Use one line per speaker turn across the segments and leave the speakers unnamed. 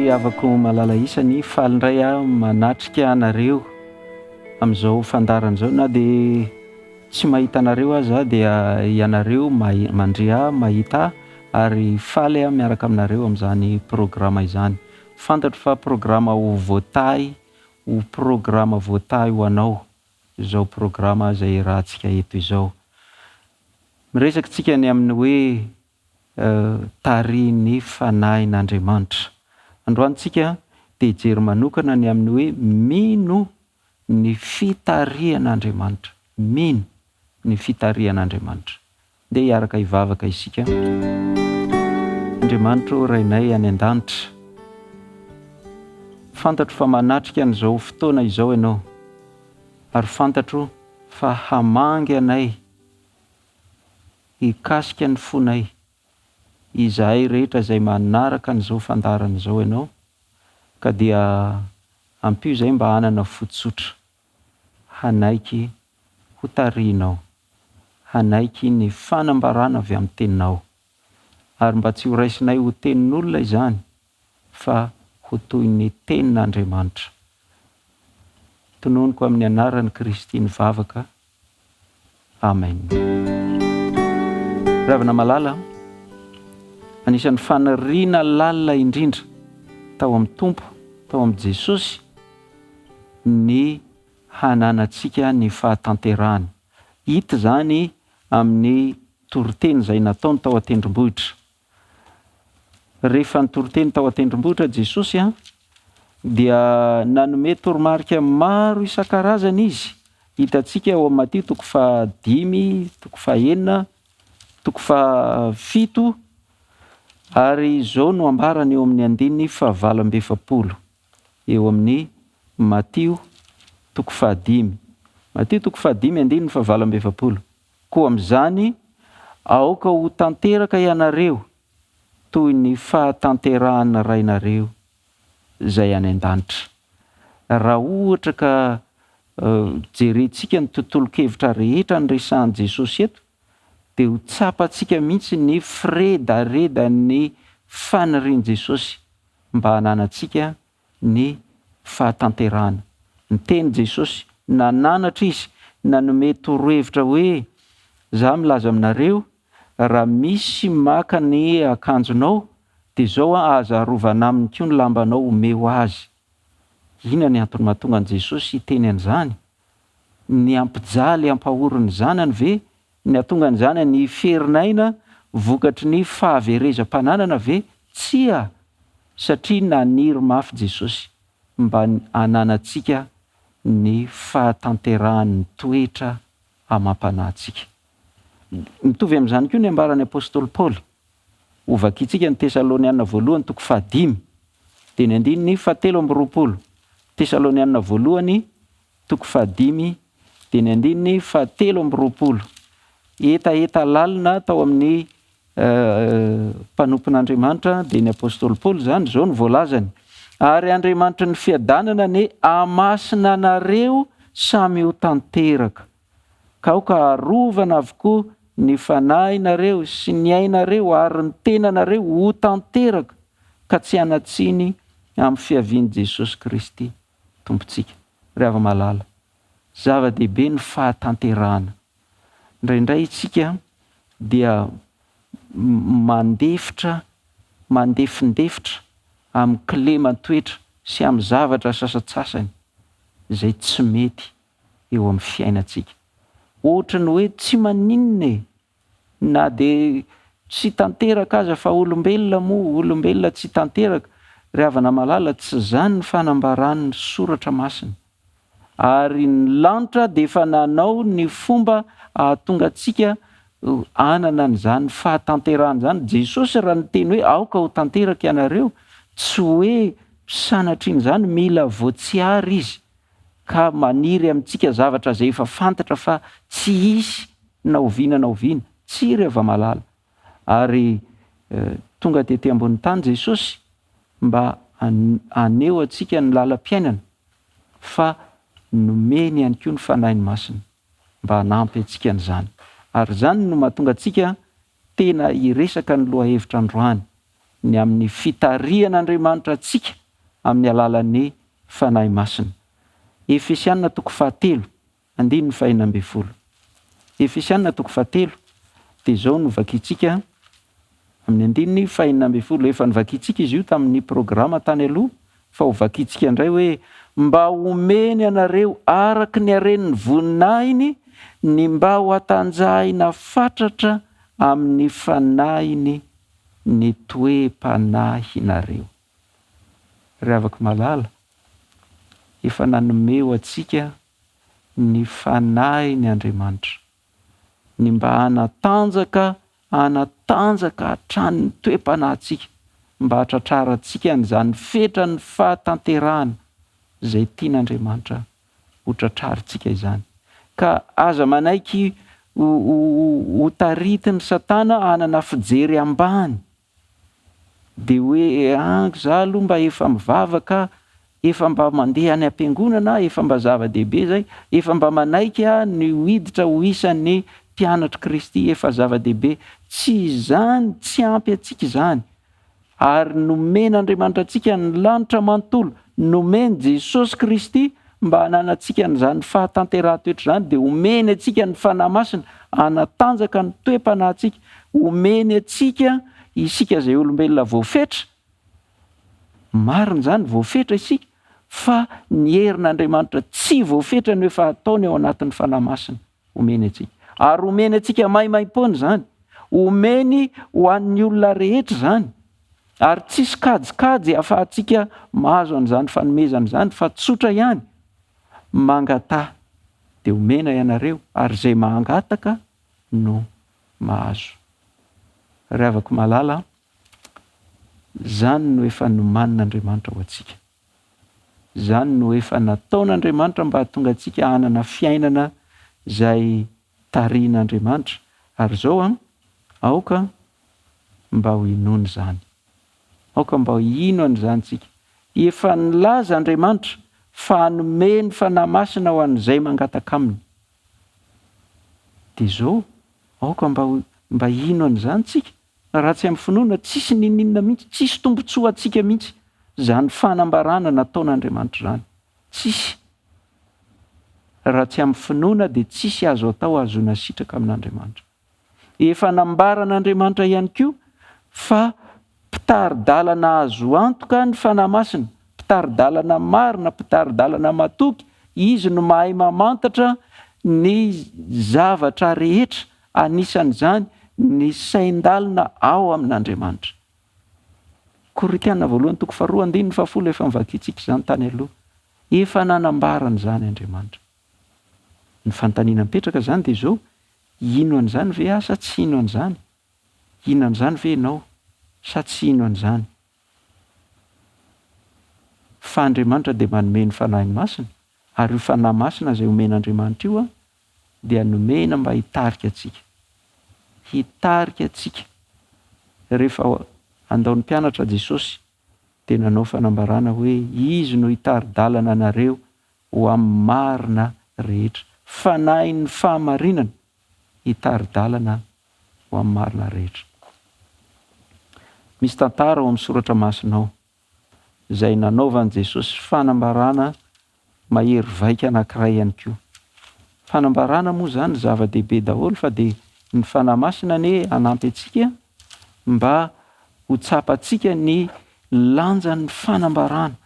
Ry havako malala isany, faly indray aho manatrika anareo amin'izao fandaharana izao na dia tsy mahita anareo aza aho dia ianareo mandre ahy, mahita ahy ary faly aho miaraka aminareo amin'izany programa izany. Fantatro fa programa ho voatahy, ho programa voatahy ho anao izao programa izay iarahantsika eto izao. Miresaka isika ny amin'ny hoe tarihin'ny Fanahin'Andriamanitra. Androany isika dia hijery manokana ny amin'ny hoe mino ny fitarihan'Andriamanitra. Mino ny fitarihan'Andriamanitra. Ndeha hiaraka hivavaka isika. Andriamanitra ô Rainay any an-danitra, fantatro fa manatrika an'izao fotoana izao Ianao, ary fantatro fa hamangy anay hikasika ny fonay izahay rehetra izay manaraka an'izao fandaharana izao Ianao, ka dia ampio izahay mba hanana fo tsotra, hanaiky ho tarihinao, hanaiky ny fanambarana avy amin'ny Teninao, ary mba tsy ho raisinay ho tenin'olona izany fa ho toy ny tenin'Andriamanitra. Tononiko amin'ny anaran'i Kristy ny vavaka. Amen. Ry havana malala, anisan'ny faniriana lalina indrindra tao amin'ny Tompo, tao amin'i Jesosy, ny hananantsika ny fahatanterahana. Hita izany amin'ny toriteny izay nataony tao an-tendrombohitra. Rehefa nitoriteny tao an-tendrombohitra Jesosy dia nanome toromarika maro isan-karazany izy. Hitantsika ao amin'ny Matio toko fahadimy, toko fahenina, toko fahafito, ary izao no ambarany eo amin'ny andininy fahavalo amby 40, eo amin'ny Matio toko fahadimy. Matio toko fahadimy andininy fahavalo amby 40. Koa amin'izany, aoka ho tanteraka ianareo toy ny fahatanterahan'ny Rainareo izay any an-danitra. Raha ohatra ka jerentsika ny tontolon-kevitra rehetra niresahan'i Jesosy eto, dia ho tsapantsika mihitsy ny firedaredan'ny fanirian'i Jesosy mba hananantsika ny fahatanterahana. Niteny Jesosy, nananatra Izy, nanome torohevitra hoe, Za milaza aminareo, raha misy maka ny akanjonao, dia izao an, aza arovana aminy koa ny lambanao, omeo azy. Inona ny antony mahatonga an'i Jesosy hiteny an'izany? Ny hampijaly hampahory ny zanany ve? Ny hahatonga ny zanany hiferin'aina vokatry ny fahaverezam-pananana ve? Tsia! Satria naniry mafy Jesosy mba hananantsika ny fahatanterahan'ny toetra amam-panahintsika. Mitovy amin'izany koa ny ambaran'ny apostoly Paoly. Hovakintsika ny Tesaloniana voalohany toko fahadimy, dia ny andininy fahatelo amby 20. Tesaloniana voalohany toko fahadimy, dia ny andininy fahatelo amby 20. Hetaheta lalina tao amin'ny mpanompon'Andriamanitra, dia ny apostoly Paoly izany, izao no voalazany, Ary Andriamanitry ny fiadanana anie hahamasina anareo samy ho tanteraka, ka aoka harovana avokoa ny fanahinareo sy ny ainareo ary ny tenanareo ho tanteraka, ka tsy hanan-tsiny amin'ny fiavian'i Jesosy Kristy Tompontsika. Ry hava-malala, zava-dehibe ny fahatanterahana. Indraindray isika dia mandefitra, mandefindefitra amin'ny kileman-toetra sy amin'ny zavatra sasantsasany izay tsy mety eo amin'ny fiainantsika. Ohatry ny hoe tsy maninona e! Na dia tsy tanteraka aza fa olombelona moa, olombelona tsy tanteraka. Ry havana malala, tsy izany ny fanambaran'ny Soratra Masina. Ary ny lanitra dia efa nanao ny fomba hahatonga antsika hanana an'izany fahatanterahana izany. Jesosy raha niteny hoe aoka ho tanteraka ianareo, tsy hoe sanatrian'izany, mila voatsiary Izy ka maniry amintsika zavatra izay efa fantatra fa tsy hisy na oviana na oviana. Tsia ry hava-malala. Ary tonga tety ambony tany Jesosy mba haneho antsika ny lalam-piainana fa nomeny ihany koa ny Fanahiny Masina mba hanampy antsika an'izany. Ary izany no mahatonga antsika tena hiresaka ny lohahevitra androany. ny amin'ny fitarihan'Andriamanitra antsika amin'ny alalan'ny Fanahy Masina. Efesiana toko fahatelo, andininy fahenina ambin'ny folo. Efesiana toko fahatelo, dia izao no vakintsika amin'ny andininy fahenina ambin'ny folo. Efa novakintsika izy io tamin'ny programa tany aloha, fa ho vakintsika indray hoe, Mba homeny anareo araka ny haren'ny voninahiny ny mba ho hatanjahina fatratra amin'ny fanahiny ny toe-panahinareo. Ry havako malala, efa nanome ho antsika ny Fanahiny Andriamanitra, ny mba hanatanjaka hanatanjaka hatrany ny toe-panahintsika, mba hahatratrarantsika an'izany fetran'ny fahatanterahana izay tian'Andriamanitra ho tratrarintsika izany. Ka aza manaiky ho ho ho taritin'i Satana hanana fijery ambany Dia hoe an, za aloha mba efa mivavaka, efa mba mandeha any am-piangonana aho, efa mba zava-dehibe izay, efa mba manaiky aho ny ho hiditra ho isan'ny mpianatr'i Kristy, efa zava-dehibe. Tsy izany, tsy ampy antsika izany. Ary nomen'Andriamanitra antsika ny lanitra manontolo, nomen'i Jesosy Kristy mba hananantsika an'izany fahatanterahan-toetra izany, dia omeny antsika ny Fanahy Masina hanatanjaka ny toe-panahintsika, omeny antsika isika izay olombelona voafetra, marina izany, voafetra isika, fa ny herin'Andriamanitra tsy voafetra no efa ataony ao anatin'ny Fanahy Masina. Omeny antsika. Ary omeny antsika maimaimpoana izany. Omeny ho an'ny olona rehetra izany. Ary tsisy kajikajy ahafahantsika mahazo an'izany fanomezana izany fa tsotra ihany. Mangataha dia omena ianareo ary izay mangataka no mahazo. Ry havako malala, izany no efa nomanin'Andriamanitra ho antsika. Izany no efa nataon'Andriamanitra mba hahatonga antsika hanana fiainana izay tarihin'Andriamanitra. Ary izao an, aoka mba ho inoana izany. Aoka mba hino an'izany isika. Efa nilaza Andriamanitra fa hanome ny Fanahy Masina ho an'izay mangataka Aminy. Dia izao, aoka mba ho, mba hino an'izany isika. Raha tsy amin'ny finoana, tsisy n'inon'inona mihitsy, tsisy tombontsoa antsika mihitsy izany fanambarana nataon'Andriamanitra izany. Tsisy. Raha tsy amin'ny finoana dia tsisy azo atao hahazoana sitraka amin'Andriamanitra. Efa nambaran'Andriamanitra ihany koa fa mpitari-dalana azo antoka ny Fanahy Masina, mpitari-dalana marina, mpitari-dalana matoky, izy no mahay mamantatra ny zavatra rehetra Anisan'izany ny sain-dalina ao amin'Andriamanitra. Korintiana voalohany toko faharoa andininy fahafolo efa novakintsika izany tany aloha. Efa nanambara an'izany Andriamanitra. Ny fanontaniana mipetraka izany dia izao, hino an'izany ve aho sa tsy hino an'izany? Hino an'izany ve ianao sa tsy hino an'izany? Fa Andriamanitra dia manome ny Fanahiny Masina, ary io Fanahy Masina izay omen'Andriamanitra io dia nomena mba hitarika antsika. Hitarika antsika. Rehefa handao ny mpianatra Jesosy dia nanao fanambarana hoe Izy no hitari-dalana anareo ho amin'ny marina rehetra. Fanahin'ny fahamarinana hitari-dalana ho amin'ny marina rehetra. Misy tantara ao amin'ny soratra masina ao izay nanaovan'i Jesosy fanambarana mahery vaika anankiray ihany koa. Fanambarana moa izany zava-dehibe daholo fa dia ny Fanahy Masina anie hanampy antsika mba ho tsapantsika ny lanjan'ny fanambarana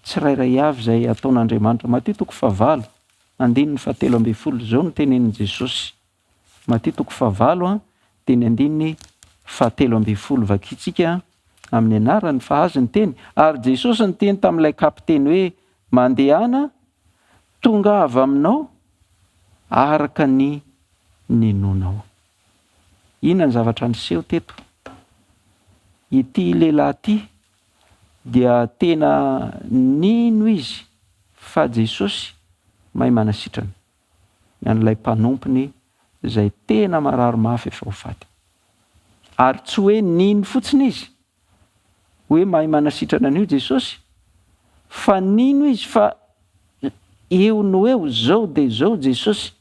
tsirairay avy izay ataon'Andriamanitra. Matio toko fahavalo, andininy fahatelo ambin'ny folo, izao no tenenin'i Jesosy. Matio toko fahavalo a, dia ny andininy fahatelo ambin'ny folo. Vakintsika amin'ny anarany fa azy ny teny. Ary Jesosy niteny tamin'ilay kapiteny hoe, Mandehana, tongava aminao araka ny ninoanao. Inona ny zavatra niseho teto? Ity lehilahy ity dia tena nino izy fa Jesosy mahay manasitrana. ny an'ilay mpanompony izay tena marary mafy efa ho faty. Ary tsy hoe nino fotsiny izy hoe mahay manasitrana an'io Jesosy, fa nino izy fa eo no eo, izao dia izao Jesosy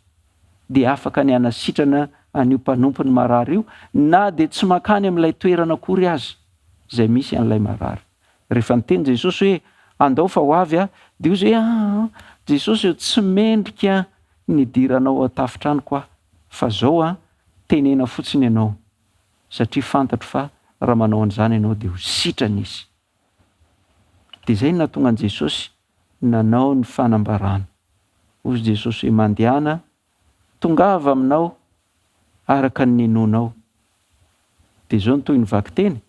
dia afaka ny hanasitrana an'io mpanompony marary io na dia tsy mankany amin'ilay toerana akory aza. izay misy an'ilay marary. Rehefa niteny Jesosy hoe, Andao fa ho avy aho, dia hoy izy hoe, Aa, Jesosy ô, tsy mendrika ny hidiranao ao an-tafon-tranoko aho, fa izao an, tenena fotsiny ianao, satria fantatro fa raha manao an'izany ianao dia ho sitrana izy. Dia izay no nahatonga an'i Jesosy nanao ny fanambarana. Hoy Jesosy hoe, Mandehana, tongava aminao araka ny ninoanao. Dia izao no tohin'ny vakiteny,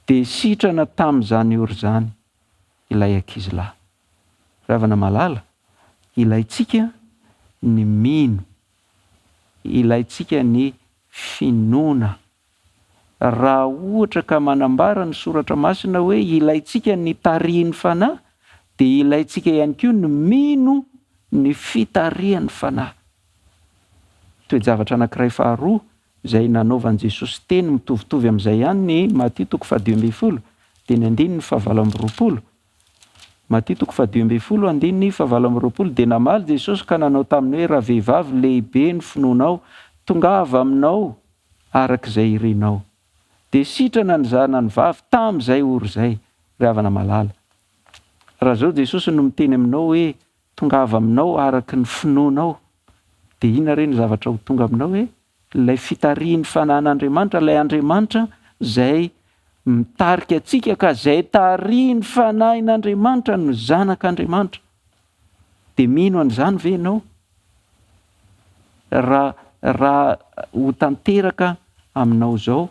Dia sitrana tamin'izany ora izany ilay ankizilahy. Ry havana malala, ilaintsika ny mino, ilaintsika ny finoana. Raha ohatra ka manambara ny Soratra Masina hoe ilaintsika ny tarihin'ny Fanahy, dia ilaintsika ihany koa ny mino ny fitarihan'ny Fanahy. Toe-javatra anankiray faharoa izay nanaovan'i Jesosy teny mitovitovy amin'izay ihany ny Matio toko faha-15, dia ny andininy faha-28. Matio toko faha-15, andininy faha-28, Dia namaly Jesosy ka nanao taminy hoe, Ravehivavy, lehibe ny finoanao, tongava aminao araka izay irinao. Dia sitrana ny zanany vavy tamin'izay ora izay, ry havana malala. Raha izao Jesosy no miteny aminao hoe, Tongava aminao araka ny finoanao. Dia inona re ny zavatra ho tonga aminao e? Ilay fitarihin'ny Fanahin'Andriamanitra, ilay Andriamanitra izay mitarika antsika ka izay tarihin'ny Fanahin'Andriamanitra no zanak'Andriamanitra. Dia mino an'izany ve ianao? Raha raha ho tanteraka aminao izao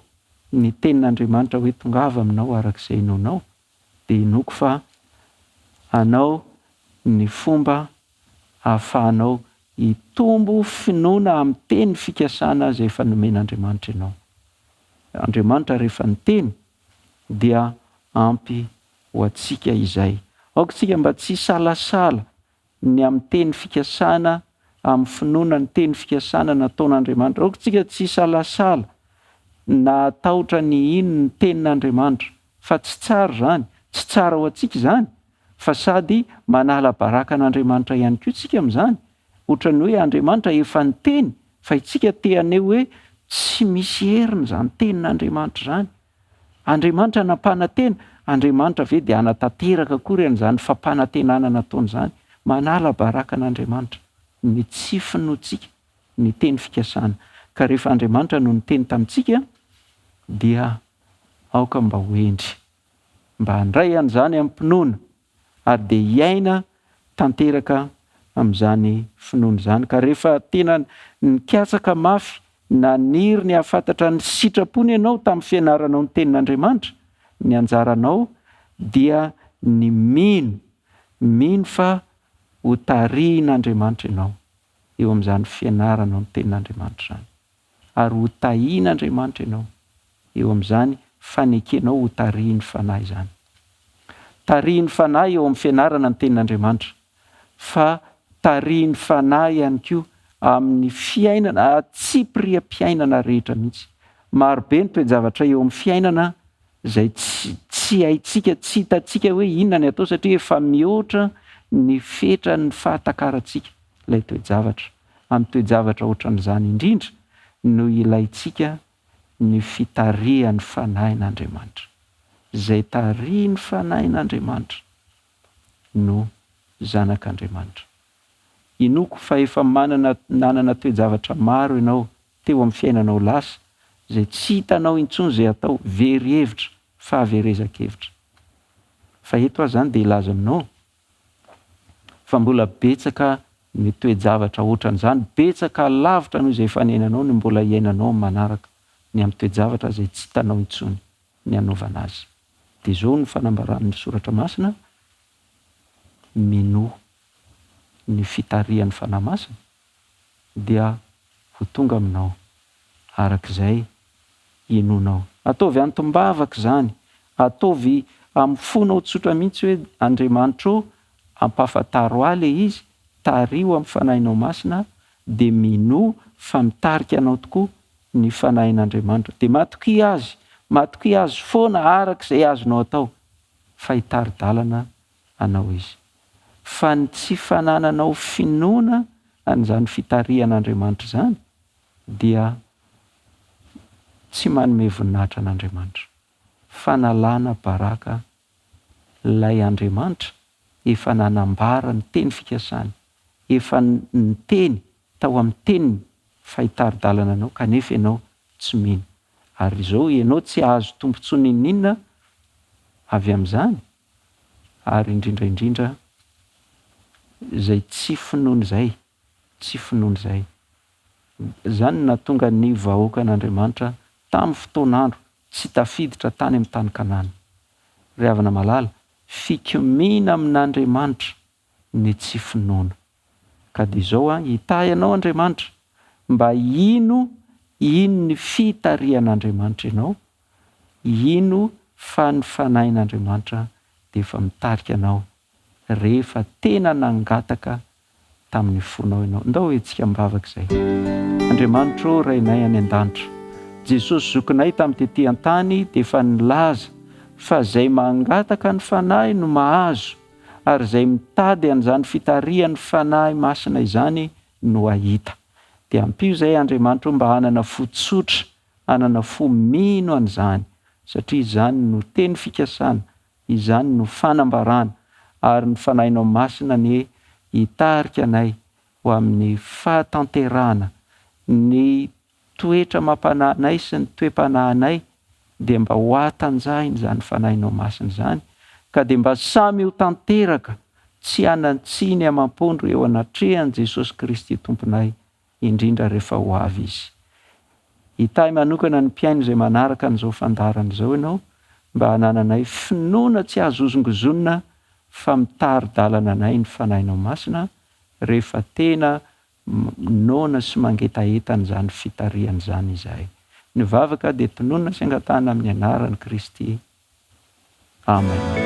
ny tenin'Andriamanitra hoe tongava aminao araka izay inoanao, dia inoako fa anao ny fomba ahafahanao hitombo finoana amin'ny teny fikasana izay efa nomen'Andriamanitra ianao. Andriamanitra rehefa niteny dia ampy ho antsika izay. Aoka isika mba tsy hisalasala ny amin'ny teny fikasana, amin'ny finoana ny teny fikasana nataon'Andriamanitra. Aoka isika tsy hisalasala na hatahotra ny hino ny tenin'Andriamanitra, fa tsy tsara izany, tsy tsara ho antsika izany, fa sady manala baraka an'Andriamanitra ihany koa isika amin'izany, ohatran'ny hoe Andriamanitra efa niteny fa isika te haneho hoe tsy misy heriny izany tenin'Andriamanitra izany. Andriamanitra nampanantena, Andriamanitra ve dia hanatanteraka akory an'izany fampanantenana nataony izany? Manala baraka an'Andriamanitra ny tsy finoantsika ny teny fikasana. Ka rehefa Andriamanitra no niteny tamintsika dia aoka mba ho hendry, mba handray an'izany amim-pinoana ary dia hiaina tanteraka amin'izany finoana izany. Ka rehefa tena nikatsaka mafy, naniry ny hahafantatra ny sitrapony ianao tamin'ny fianaranao ny Tenin'Andriamanitra, ny anjaranao dia ny mino, mino fa hotarihin'Andriamanitra ianao eo amin'izany fianaranao ny Tenin'Andriamanitra izany. Ary hotahian'Andriamanitra ianao eo amin'izany fanekenao hotarihin'ny Fanahy izany. Tarihin'ny Fanahy eo amin'ny fianarana ny Tenin'Andriamanitra, fa tarihin'ny Fanahy ihany koa amin'ny fiainana, antsipiriam-piainana rehetra mihitsy. Marobe ny toe-javatra eo amin'ny fiainana izay tsy tsy haintsika, tsy hitantsika hoe inona ny atao satria efa mihoatra ny fetran'ny fahatakarantsika ilay toe-javatra. Amin'ny toe-javatra ohatran'izany indrindra no ilaintsika ny fitarihan'ny Fanahin'Andriamanitra. Izay tarihin'ny Fanahin'Andriamanitra no zanak'Andriamanitra. Inoako fa efa manana nanana toe-javatra maro ianao teo amin'ny fiainanao lasa izay tsy hitanao intsony izay atao, very hevitra, fahaverezan-kevitra. Fa eto aho izany dia hilaza aminao fa mbola betsaka ny toe-javatra ohatran'izany, betsaka lavitra noho izay efa niainanao no mbola hiainanao amin'ny manaraka, ny amin'ny toe-javatra izay tsy hitanao intsony ny hanaovana azy. Dia izao no fanambaran'ny Soratra Masina, Minoa ny fitarihan'ny Fanahy Masina, dia ho tonga aminao araka izay inoanao. Ataovy antom-bavaka izany, ataovy amin'ny fonao tsotra mihitsy hoe, Andriamanitra ô, ampahafantaro ahy ilay izy, tariho amin'ny Fanahinao Masina aho, dia minoa fa mitarika anao tokoa ny Fanahin'Andriamanitra. Dia matokia Azy, matokia Azy foana araka izay azonao atao, fa hitari-dalana anao Izy. Fa ny tsy fanananao finoana an'izany fitarihan'Andriamanitra izany dia tsy manome voninahitra an'Andriamanitra. fanalana baraka ilay Andriamanitra efa nanambara ny teny fikasany, efa niteny tao amin'ny teniny fa hitari-dalana anao kanefa ianao tsy mino. Ary izao ianao tsy hahazo tombontsoa n'inon'inona avy amin'izany, ary indrindra indrindra izay tsy finoana izay, tsy finoana izay. Izany no nahatonga ny vahoakan'Andriamanitra tamin'ny fotoan'andro tsy tafiditra tany amin'ny tany Kanana. Ry havana malala, fikomiana amin'Andriamanitra ny tsy finoana. Ka dia izao an, hitahy anao Andriamanitra mba hino hino ny fitarihan'Andriamanitra ianao, hino fa ny Fanahin'Andriamanitra dia efa mitarika anao rehefa tena nangataka tamin'ny fonao ianao. Ndao hetsika am-bavaka izay. Andriamanitra ô, Rainay any an-danitra, Jesosy zokinay tamin'ny tety an-tany dia efa nilaza fa izay mangataka ny Fanahy no mahazo ary izay mitady an'izany fitarihan'ny Fanahy Masina izany no hahita. Dia ampio izay Andriamanitra ô mba hanana fo tsotra, hanana fo mino an'izany satria izany no teny fikasana Izany no fanambarana, ary ny Fanahinao Masina anie hitarika anay ho amin'ny fahatanterahana ny toetra amam-panahinay sy ny toe-panahinay dia mba ho hatanjahina izany Fanahinao Masina izany ka dia mba samy ho tanteraka tsy hanan-tsiny amam-pondro eo anatrehan'i Jesosy Kristy Tomponay indrindra rehefa ho avy Izy. Hitahy manokana ny mpihaino izay manaraka an'izao fandaharana izao Ianao mba hanananay finoana tsy azo hozongozonina fa mitari-dalana anay ny Fanahinao Masina rehefa tena noana sy mangetaheta an'izany fitarihana izany izahay. Ny vavaka dia tononina sy angatahana amin'ny anaran'i Kristy. Amen.